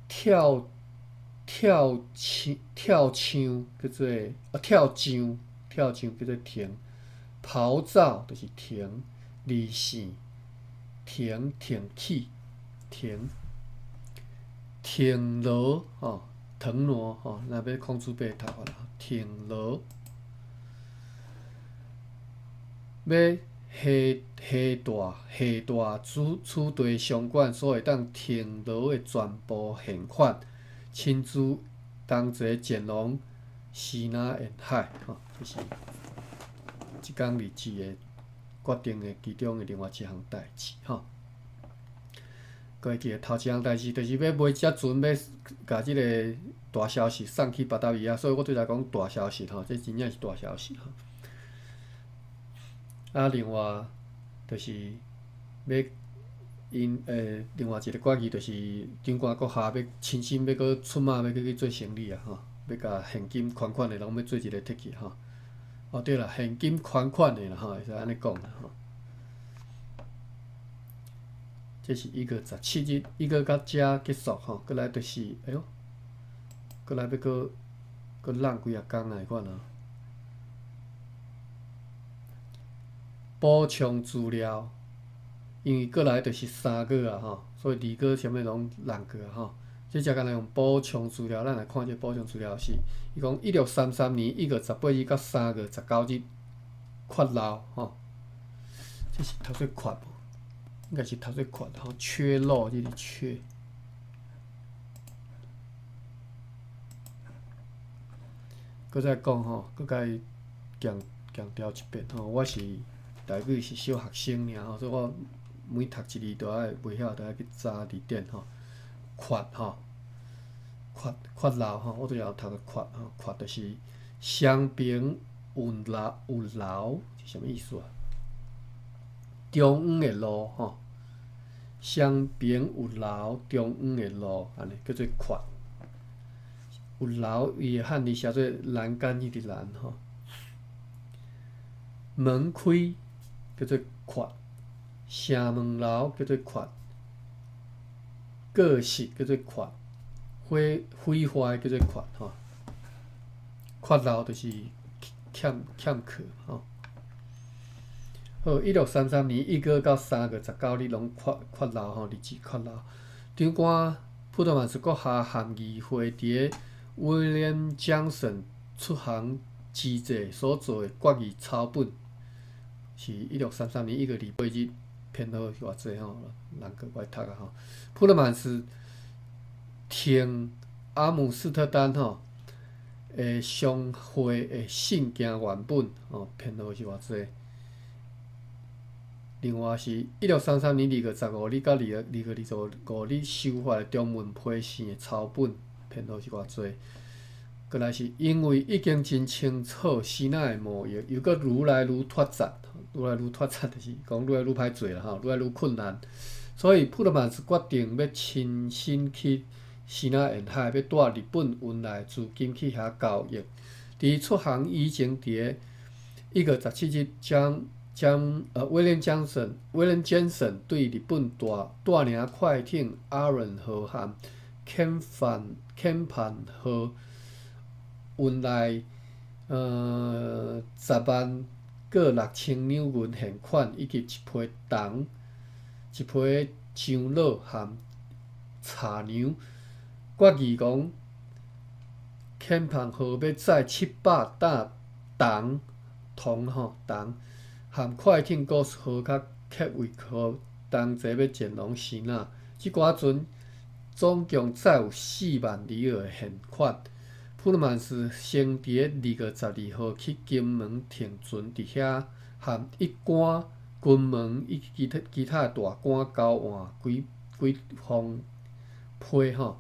跳跳牆跳牆叫做啊跳牆跳牆叫做停。咆哮就是停，離線停停起停停羅吼，騰挪吼，若欲孔子八讀法啦，停羅欲下下大下大此地商館所會當停羅的全部現款，親自同齊前往西南沿海吼，這是這工日誌的決定的其中的另外一項代誌吼。閣會記得頭一項代誌，就是欲買隻船，欲共這个大消息送去巴達維亞，所以我對來講大消息吼，這真正是大消息吼。啊，另外就是欲𪜶另外一个決議就是長官閣下欲親身欲閣出馬，欲閣去做生理啊吼，欲共現金款款的攏欲做一个提去吼。哦對啦，現金款款的啦吼，會使按呢講啦吼。這是1月17日，1月到遮結束吼，閣來就是，哎喲，閣來欲閣閣浪幾仔工啊，彼款啊。補充資料，因為閣來就是3月啊吼，所以2月啥物攏浪過啊吼。這只敢若用補充資料，咱來看這補充資料是，伊講1633年1月18日到3月19日缺漏吼，這是讀做缺無？應該是讀做缺吼，缺漏這是缺。閣再講吼，閣共伊強強調一遍吼，我是台語是小學生爾吼，所以我每讀一字都愛袂曉，都愛去查字典吼。缺吼，缺缺漏吼，我拄才有讀做缺吼，缺就是雙爿有漏有漏是啥物意思啊？中央的路吼，雙爿有漏中央的路，按呢叫做缺。有樓伊的漢字寫做欄杆彼个欄吼，門開叫做缺，城門樓叫做缺，過失叫做缺，毀毀壞叫做缺吼。缺漏就是欠欠缺吼。好，1633年1月到3月19日攏缺缺漏吼，日子缺漏。長官普特曼斯閣下和議會佇咧 William Johnson 出航之際所做的決議抄本，是1633年1月28日，編號是偌濟吼？人閣無愛讀啊吼。普特曼斯停阿姆斯特丹吼的商會的信件原本吼，編號是偌濟？另外是1633年2月15日到2月25日收發的中文批信的抄本，編號是偌濟？閣來是因為已經真清楚支那的貿易又閣愈來愈脫節，愈來愈脫節就是講愈來愈歹做啦吼，愈來愈困難，所以普特曼斯決定欲親身去支那沿海，欲帶日本運來資金去遐交易。佇出航以前，佇1月17日將將威廉江森 William Johnson 對日本大帶領快艇阿倫號和遣返遣判號運來10萬閣6千兩銀現款，以及一批銅、一批樟腦和茶娘，決議講遣判號欲載700擔銅銅吼銅。和快艇高斯號佮克維克同齊欲前往支那，這寡船總共載有4萬里爾的現款。普魯曼斯先佇咧2月12號去金門停船，佇遐和一官、金門以及其他其他大官交換幾幾封批吼，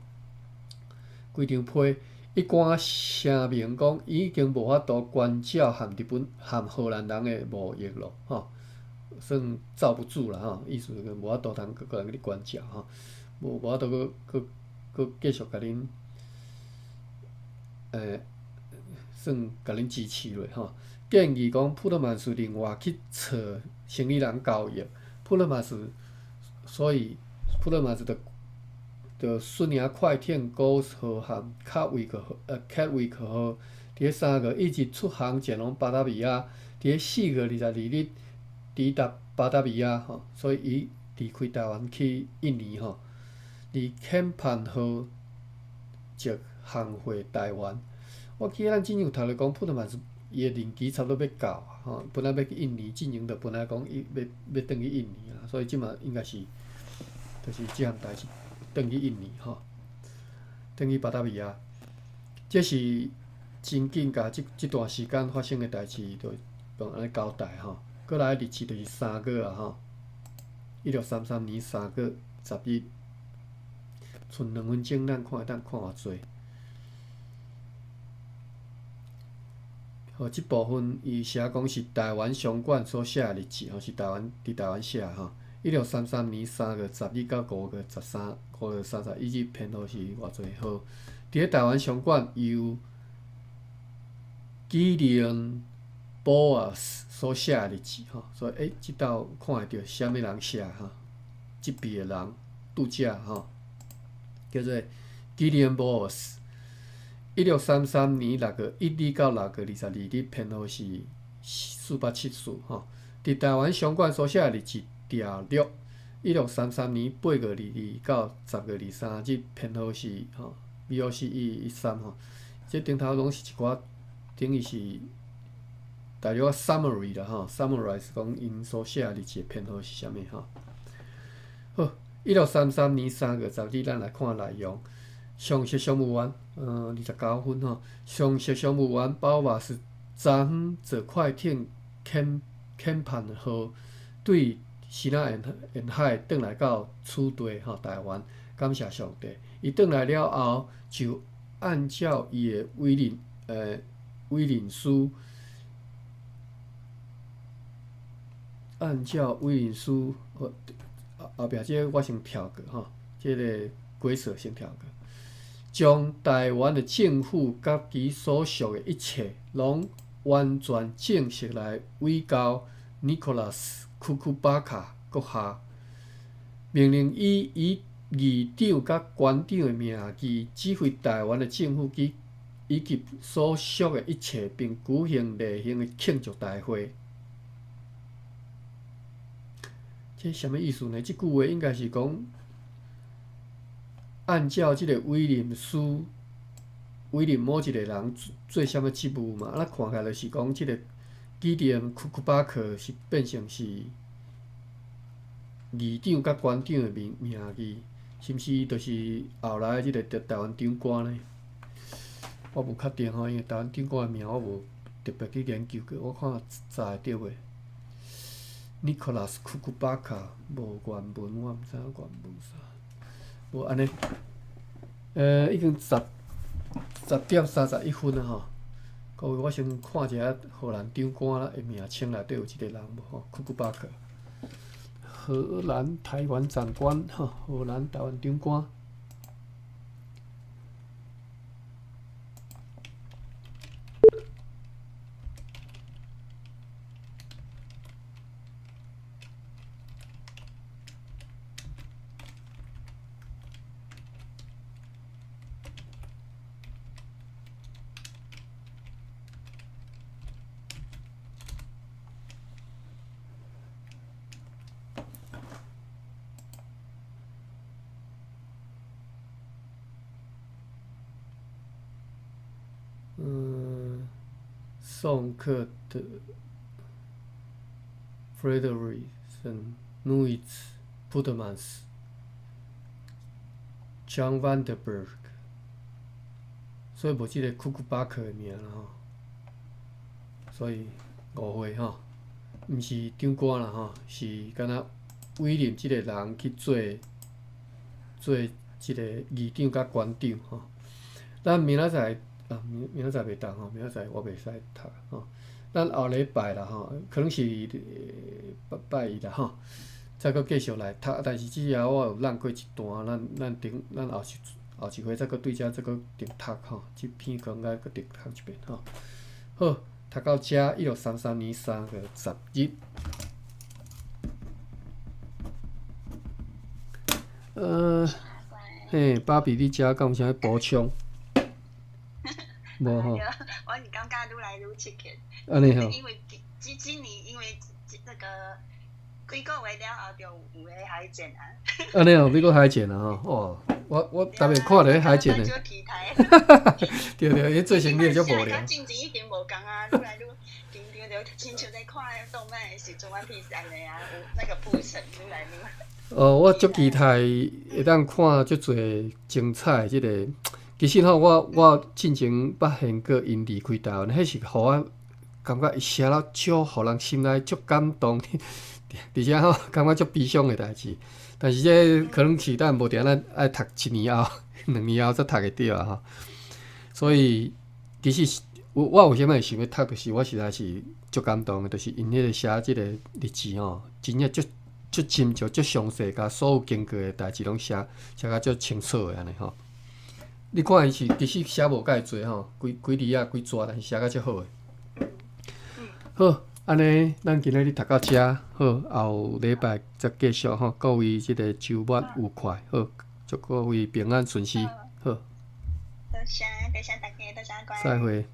幾張批。一官聲明講，伊已經無法度關照和日本和荷蘭人的貿易咯，吼，算罩不住啦，吼，意思無法度通閣閣人去關照吼，無無法度閣閣閣繼續共恁，算共恁支持落吼。建議講普特曼斯另外去揣生理人交易，普特曼斯，所以普特曼斯就就率領快艇高斯號和卡維克號卡維克號，佇咧3月1日出航前往巴達維亞，佇咧4月22日抵達巴達維亞吼，所以伊離開台灣去印尼吼，而遣判號則航回台灣。我記得咱之前有讀著講，普特曼斯伊的任期差不多欲到吼，本來欲去印尼進前，就本來講伊欲欲轉去印尼啊，所以這馬應該是就是這項代誌。轉去印尼吼，轉去巴達維亞，這是真緊共這這段時間發生的代誌，就用按呢交代吼。閣來日期就是三月啊吼，1633年3月10日，賰2分鐘，咱看會當看偌濟。好，這部分伊寫講是台灣商館所寫的日誌吼，是台灣佇台灣寫的吼。1633年3月10日到5月13，5月31日，編號是偌濟號？佇咧台灣商館由基隆波爾斯所寫的日誌吼，所以這道看會著啥物人寫吼？這邊的人拄才吼，叫做基隆波爾斯。1633年6月1日到6月22日，編號是474吼。佇台灣商館所寫的日誌。第六，1633年8月22到10月23日，編號是吼 VOC 113吼。這頂頭攏是一寡等於是大約 summary 啦吼，summarize 講𪜶所寫的日誌編號是啥物吼。好，1633年3月10日，咱來看內容。上席商務員，29分吼。上席商務員包瓦斯昨昏坐快艇遣遣判號對支那沿沿海轉來到此地吼，台灣，感謝上帝。伊轉來了後，就按照伊的委任委任書，按照委任書，後後壁這個我先跳過吼，這個規則先跳過，將台灣的政府佮其所屬的一切，攏完全正式來委交尼可拉斯·庫庫巴卡。閣下，命令伊以議長佮館長的名義指揮臺灣的政府及以及所屬的一切，並舉行例行的慶祝大會。這啥物意思呢？這句話應該是講，按照這个威廉斯、委任某一个人做啥物職務嘛？咱看起來就是講，這个基點庫庫巴克是變成是議長佮館長的名義，是毋是就是後來這个臺灣長官呢？我無確定吼，因為臺灣長官的名我無特別去研究過，我看查會著袂？Nicholas Kukubaka 無原文，我毋知影原文啥。無按呢，已經10點31分啊吼。各位，我先看一下荷蘭長官的名稱內底有這个人無吼？庫庫巴克，荷蘭臺灣長官吼，荷蘭臺灣長官。宋克的 Frederiksen Nuits Puttemans John Vanderberg，所以無這个庫庫巴克的名啦吼，所以誤會吼，毋是長官啦吼，是敢若委任這个人去做這个議長佮館長吼。咱明仔載。啊，明仔載袂當吼，明仔載我袂使讀吼。咱後禮拜啦吼，可能是拜拜一啦吼，再閣繼續來讀。但是只要我有落過一段，咱等咱後一回再閣對遮再閣重讀吼，這篇可能愛閣重讀一遍吼。好，讀到遮1633年3月10日。嘿，芭比，你遮敢有啥補充？無吼，我是感覺愈來愈刺激。按呢吼。因為這年因為那個幾個月了後就有彼海戰啊。按呢哦，美國海戰啊吼，哦，我逐擺看著彼海戰的。對對，彼做生意足無聊。進前已經無仝啊，愈來愈緊張，就親像在看動漫的時陣，One Piece 按呢啊，有那個鋪陳愈來愈。哦，我足期待會當看足濟精彩這个。其實吼，我進前捌現過𪜶離開臺灣，彼是予我感覺伊寫了足，予人心內足感動，而且吼感覺足悲傷的代誌。但是這可能是咱無定咱愛讀一年後、2年後才讀會著啊吼。所以其實我為啥物會想欲讀，就是我實在是足感動的，就是𪜶彼个寫這个日誌吼，真正足足深入、足詳細，共所有經過的代誌攏寫甲足清楚的按呢吼。你看伊是其實寫無介濟吼，幾幾字仔幾逝，但是寫甲足好的。好，按呢，咱今仔日讀到遮，好，後禮拜再繼續吼。各位這个週末愉快，好，祝各位平安順遂，好。多謝，多謝大家，多謝關。再會。